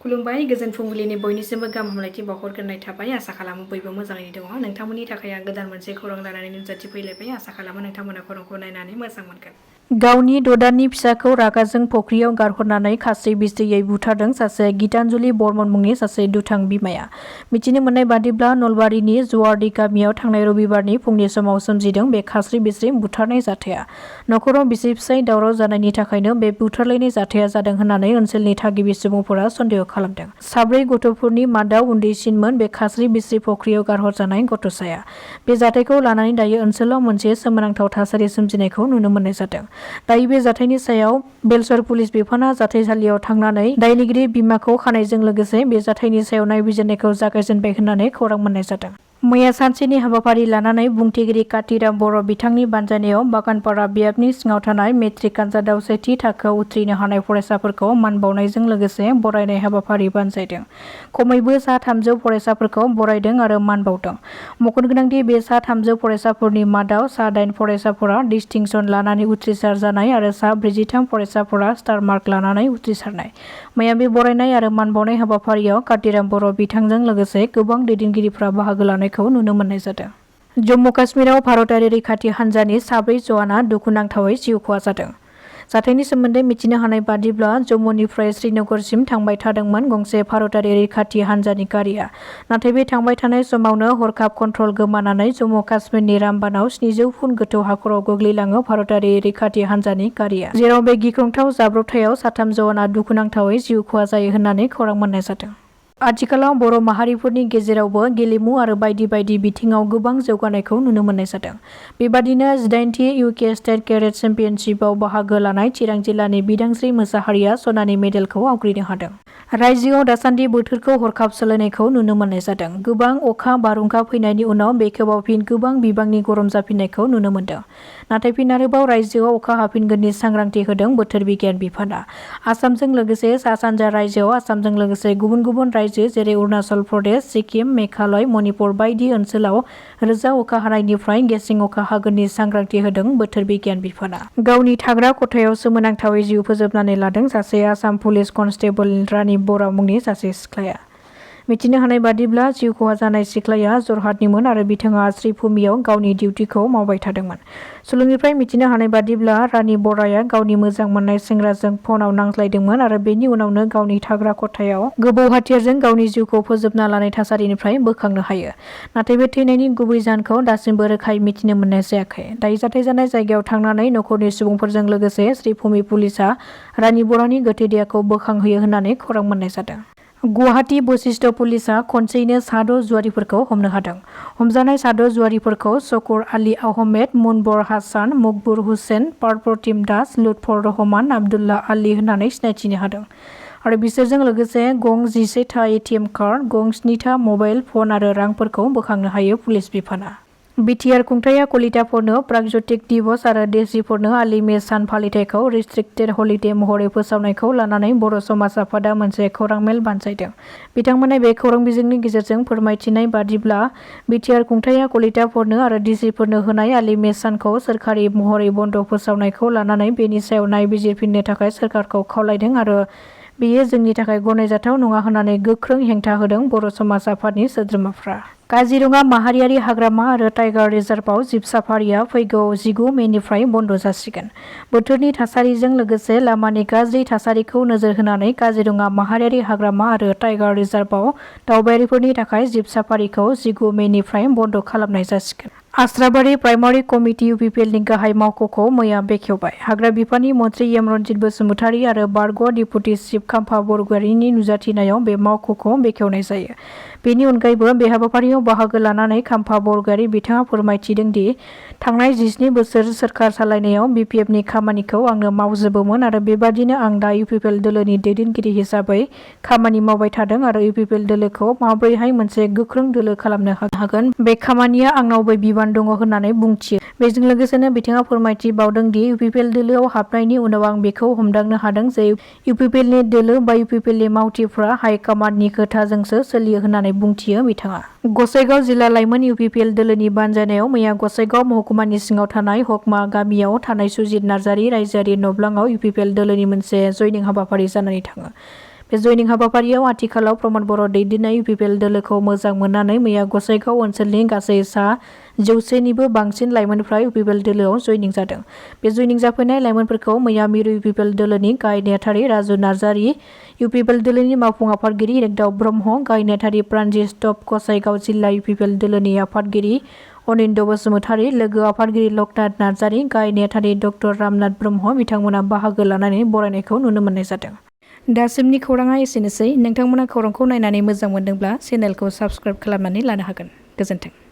खुलुमबाय गोजोन फुंबिलिनि बयनिसिमबो गाहाम हामलायथि बावहरग्रोनाय थाबाय। आसा खालामो बयबो मोजाङैनो दङ। नोंथांमोननि थाखाय आं गोदान मोनसे खौरां लानानै नुजाथि फैलायबाय। आसा खालामो नोंथांमोना खौरांखौ नायनानै मोजां मोनगोन। गावनि 6 दाननि फिसाखौ रागाजों फख्रियाव गारहरनानै खास्रि बिस्रियै बुथारदों सासे गितानजलि बर्मन मुंनि सासे दुथां बिमाया। मिथिनो मोननाय बादिब्ला नलबारिनि जुवारडी गामियाव थांनाय रबिबारनि फुंनि समाव सोमजिदों बे खास्रि बिस्रि बुथारनाय जाथाया। नखराव बिसि फिसाय दावराव जानायनि थाखायनो बे बुथारलायनाय जाथाया जादों होननानै ओनसोलनि थागिबि सुबुंफोरा सन्देह खालामदों। 4 गथ'फोरनि मादाव उन्दैसिनमोन बे खास्रि बिस्रि फख्रियाव गारहरजानाय गथ'साया। बे जाथायखौ लानानै दायो ओनसोलाव मोनसे सोमोनांथाव थासारि सोमजिनायखौ नुनो मोननाय जादों। दायो बे जाथायनि सायाव बेलसर पुलिस बिफाना जाथायसालियाव थांनानै दायनिगिरि बिमाखौ खानायजों लोगोसे बे जाथायनि सायाव नायबिजिरनायखौ जागायजेनबाय होननानै खौरां मोननाय जादों। मैया सानसेनि हाबाफारि लानानै बुंथिगिरि कातिराम बर' बिथांनि बानजायनायाव बागानपारा बियाबनि सिङाव थानाय मेट्रिक आनजादाव सेथि थाखोआव उथ्रिनो हानाय फरायसाफोरखौ मान बावनायजों लोगोसे बरायनाय हाबाफारि बानजायदों। खमैबो सा 300 फरायसाफोरखौ बरायदों आरो मान बावदों। मख'नो गोनांदि बे सा 300 फरायसाफोरनि मादाव सा 8 फरायसाफोरा डिस्टिंसन लानानै उथ्रिसार जानाय आरो सा 43 फरायसाफोरा स्टार मार्क लानानै उथ्रिसारनाय। मैया बे बरायनाय आरो मान बावनाय हाबाफारियाव कातिराम बर' बिथांजों लोगोसे गोबां दैदेनगिरिफ्रा बाहागो लानायखौ नुनो मोननाय जादों। जम्मु काश्मीराव भारतारि रैखाथि हान्जानि 4 जवाना दुखुनांथावै जिउ खहा जादों। जाथायनि सोमोन्दै मिथिनो हानाय बादिब्ला जम्मुनिफ्राय श्रीनगरसिम थांबाय थादोंमोन गंसे भारतारि रैखाथि हान्जानि गारिया। नाथाय बे थांबाय थानाय समावनो हरखाब कन्ट्रल गोमानानै जम्मु काश्मीरनि रामबानाव 700 फुट गोथौ हाखराव गोग्लैलाङो भारतारि रैखाथि हान्जानि गारिया। जेराव बे गिख्रंथाव जाब्रबथायाव 3 जवाना दुखुनांथावै जिउ खहा जायो होननानै खौरां मोननाय जादों। आथिखालाव बर' माहारिफोरनि गेजेरावबो गेलेमु आरो बायदि बायदि बिथिङाव गोबां जौगानायखौ नुनो मोननाय जादों। बेबादिनो 18थि इउके स्टेट केरेट चेम्पियनशिपआव बाहागो लानाय चिरां जिल्लानि बिदांस्रि मोसाहारिया सनानि मेडेलखौ आवग्रिनो हादों। रायजोआव दासान्दि बोथोरखौ हरखाब सोलायनायखौ नुनो मोननाय जादों। गोबां अखा बारहुंखा फैनायनि उनाव बे खेबाव फिन गोबां बिबांनि गरम जाफिननायखौ नुनो मोनदों। नाथाय फिन आरोबाव रायजोआव अखा हाफिनगोननि सांग्रांथि होदों बोथोर बिगियान बिफाना। आसामजों लोगोसे सा सानजा रायजोआव आसामजों लोगोसे गुबुन गुबुन रायजो जेरै अरुणाचल प्रदेश, सिक्किम, मेघालय, मणिपुर बायदि ओनसोलाव रोजा अखा हानायनिफ्राय गेसें अखा हागोननि सांग्रांथि होदों बोथोर बिगियान बिफाना। गावनि थाग्रा खथायाव सोमोनांथावै जिउ फोजोबनानै लादों सासे आसाम पुलिस कनस्टेबल रानि बर' मुंनि सासे सिख्लाया। मिथिनो हानाय बादिब्ला जिउ खहा जानाय सिख्लाया जरहाटनिमोन आरो बिथाङा श्रीभूमियाव गावनि डिउटिखौ मावबाय थादोंमोन। सुलुंनिफ्राय मिथिनो हानाय बादिब्ला रानि बराया गावनि मोजां मोननाय सेंग्राजों फनाव नांज्लायदोंमोन आरो बेनि उनावनो गावनि थाग्रा खथायाव गोबौ हाथियारजों गावनि जिउखौ फोजोबना लानाय थासारिनिफ्राय बोखांनो हायो। नाथाय बे थैनायनि गुबै जाहोनखौ दासिमबो रोखायै मिथिनो मोननाय जायाखै। दायो जाथाय जानाय जायगायाव थांनानै नखरनि सुबुंफोरजों लोगोसे श्रीभूमि पुलिसआ रानि बरानि गोथै देहाखौ बोखांहोयो होननानै खौरां मोननाय जादों। गुवाहाटी बशिष्ट पुलिसआ खनसेयैनो सा 6 जुवारिफोरखौ हमनो हादों। हमजानाय सा 6 जुवारिफोरखौ शकुर आली आहमेद, मुनबर हासान, मकबुर हुसेन, पारप्रतिम दास, लुत्फर रहमान, आब्दुल्ला आली होननानै सिनायथिनो हादों। आरो बिसोरजों लोगोसे गं 11 था एटीएम कार्ड, गं 7 था मबाइल फन आरो रांफोरखौ बोखांनो हायो पुलिस बिफाना। BTR खुंथाया कलिताफोरनो प्रागज्यतिक दिवस आरो देशीफोरनो आलिमे सान फालिथायखौ रिस्ट्रिक्टेड हलिडे महरै फोसावनायखौ लानानै बर' समाज आफादा मोनसे खौरां मेल बानजायदों। बिथांमोना बे खौरां बिजोंनि गेजेरजों फोरमायथिनाय बादिब्ला BTR खुंथाया कलिताफोरनो आरो देशीफोरनो होनाय आलिमे सानखौ सोरखारि महरै बन्द फोसावनायखौ लानानै बेनि सायाव नायबिजिरफिननो थाखाय सोरखारखौ खावलायदों आरो बेयो जोंनि थाखाय गनायजाथाव नङा होननानै गोख्रों हेंथा होदों बर' समाज आफादनि सोद्रोमाफ्रा। काजिरङा माहारियारि हाग्रामा आरो टाइगार रिजार्भआव जिब साफारिया फैगौ 19 मेनिफ्राय बन्द जासिगोन। बोथोरनि थासारिजों लोगोसे लामानि गाज्रि थासारिखौ नोजोर होनानै काजिरङा माहारियारि हाग्रामा आरो टाइगार रिजार्भआव दावबायारिफोरनि थाखाय जिब साफारिखौ 19 मेनिफ्राय बन्द खालामनाय जासिगोन। आस्राबारि प्राइमारि कमिटि इउपिपिएलनि गाहाय मावख'खौ मैया बेखेवबाय। हाग्रा बिफाननि मन्थ्रि यमरनजित बसुमतारी आरो बारग' डिपुटि चिफ खाम्फा बरग'यारिनि नुजाथिनायाव बे मावख'खौ बेखेवनाय जायो। बेनि अनगायैबो बे हाबाफारियाव बाहागो लानानै खाम्फा बरग'यारि बिथाङा फोरमायथिदों दि थांनाय 17 बोसोर सोरखार सालायनायाव बिपिएफनि खामानिखौ आंनो मावजोबोमोन आरो बेबादिनो आं दा इउपिपिएल दोलोनि दैदेनगिरि हिसाबै खामानि मावबाय थादों आरो इउपिपिएल दोलोखौ माबोरैहाय मोनसे गोख्रों दोलो खालामनो हागोन बे खामानिया आंनावबो बिबान दङ होननानै बुंथियो। बेजों लोगोसेनो बिथाङा फोरमायथिबावदों दि इउपिपिएल दोलोआव हाबनायनि उनाव आं बेखौ हमदांनो हादों जे इउपिपिएलनि दोलो बा इउपिपिएलनि मावथिफ्रा हाइकमान्डनि खोथाजोंसो सोलियो होननानै बुंथियो बिथाङा। गसाइगाव जिल्ला लाइमोन इउपिपिएल दोलोनि बानजायनायाव मैया गसाइगाव महकुमानि सिङाव थानाय हकमा गामियाव थानाय सुजित नार्जारी रायजोआरि नब्लाङाव इउपिपिएल दोलोनि मोनसे जयनिं हाबाफारि जानानै थाङो। बे जयनिं हाबाफारियाव आथिखालाव प्रमद बर' दैदेननाय UPPL दोलोखौ मोजां मोननानै मैया गसाइगाव ओनसोलनि गासै सा 100निबो बांसिन लाइमोनफ्रा UPPL दोलोआव जयनिं जादों। बे जयनिं जाफैनाय लाइमोनफोरखौ मैया मिरु UPPL दोलोनि गाहाय नेहाथारि राजु नार्जारी, UPPL दोलोनि मावफुं आफादगिरि रेगदाव ब्रह्म, गाहाय नेहाथारि प्राणजित स्टप, गसाइगाव जिल्ला UPPL दोलोनि आफादगिरि अनिन्द बसुमतारी, लोगो आफादगिरि लकनाथ नार्जारी, गाहाय नेहाथारि डक्टर रामनाथ ब्रह्म बिथांमोना बाहागो लानानै बरायनायखौ नुनो मोननाय जादों। दासिमनि खौराङा एसेनोसै। नोंथांमोना खौरांखौ नायनानै मोजां मोनदोंब्ला चेनेलखौ साबस्क्राइब खालामनानै लानो हागोन। गोजोन्थों।